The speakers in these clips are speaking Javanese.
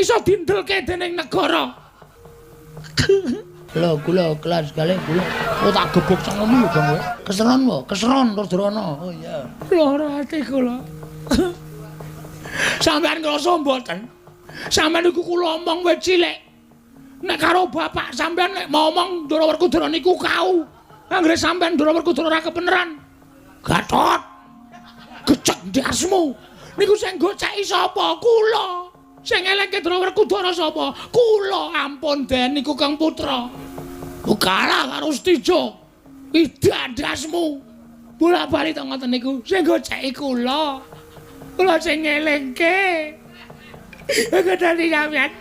iso dindelke dening negara. Lho kula kelas kalih kula. Oh tak gebuk cangkemmu lho Gong kowe. Keseron wae, keseron Durana. Oh iya. Lara ati kula. Sampeyan ngrasa mboten? Sampeyan niku kula omong wit cilik. Nek karo bapak sampeyan nek ngomong Ndara Werkudara niku kau. Anggere sampeyan Ndara Werkudara ora kebeneran. Gatot. Gecek ndasmu. Niku sing goceki sapa? Kula. Sing eleke Ndara Werkudara sapa? Kula. Ampun Den niku Kang Putra. Kalah karo Setija. Idak ndasmu. Bola-bali to ngoten niku. Sing goceki kula. Kula sing ngelingke. Kedani sampeyan.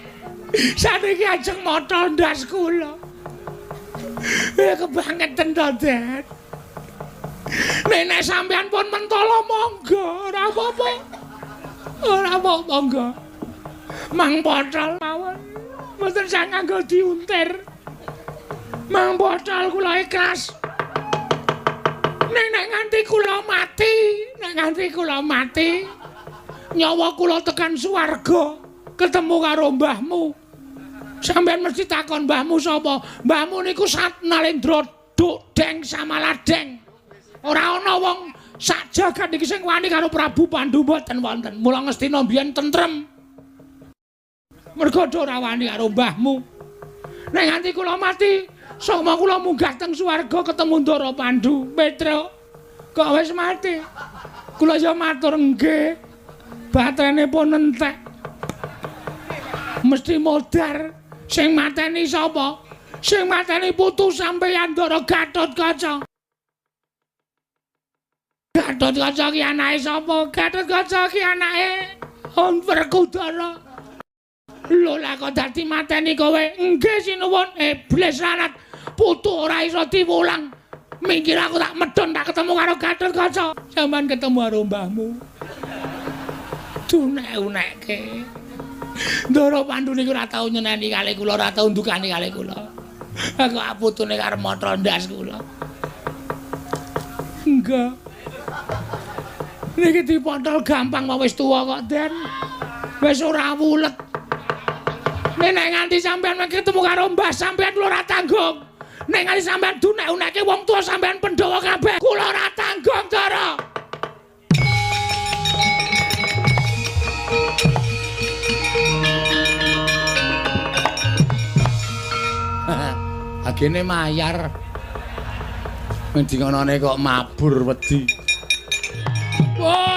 Saniki ajeng motol ndas kula. Kebangeten to, Den. Nek sampeyan pun mentolo monggo, ora apa-apa. Ora apa-apa monggo. Mang potol mawon. Mboten sang nganggo diuntir. Mang potol kula ikhlas. Nek nganti kula mati, nek nganti kula mati, nyawa kula tekan swarga ketemu karo mbahmu. Sampeyan mesti takon mbahmu sapa? Mbahmu niku Sat Nalendra Duk Deng Samaladeng. Ora ana wong sak jagat iki sing wani karo Prabu Pandu mboten wonten. Mula Ngastina mbiyen tentrem. Mergo ora wani karo mbahmu. Nek nganti kula mati, sukma kula munggah teng swarga ketemu Ndara Pandu. Petruk, kok wis mati? Kula ya matur nggih. Baterene pun entek. Mesti modar. Sing mateni sapa? Sing mateni putu sampeyan Ndara Gatotkaca. Gatotkaca ki anake sapa? Gatotkaca ki anake Werkudara. Lho lah kok dadi mateni kowe? Nggih sinuwun. Iblis lanat. Putu ora iso diwulang. Minggir aku tak medhun tak ketemu karo Gatotkaca. Sampeyan ketemu karo mbahmu. Dunek-unekke. Ndara Pandu niku ora tau nyeneni kalih kula, ora tau ndukani kalih kula. Aku putune karo motol ndas kula. Enggak. Niki dipotol gampang wae wis tuwa kok, Den. Wis ora wulet. Nek nganti sampean ketemu karo mbah sampean kula ora tanggung. Nek nganti sampean dunek-unekke wong tuwa sampean Pandhawa kabeh, kula ora tanggung, Ndara. Agene mayar. Ngendi ngonone kok mabur wedi. Wah,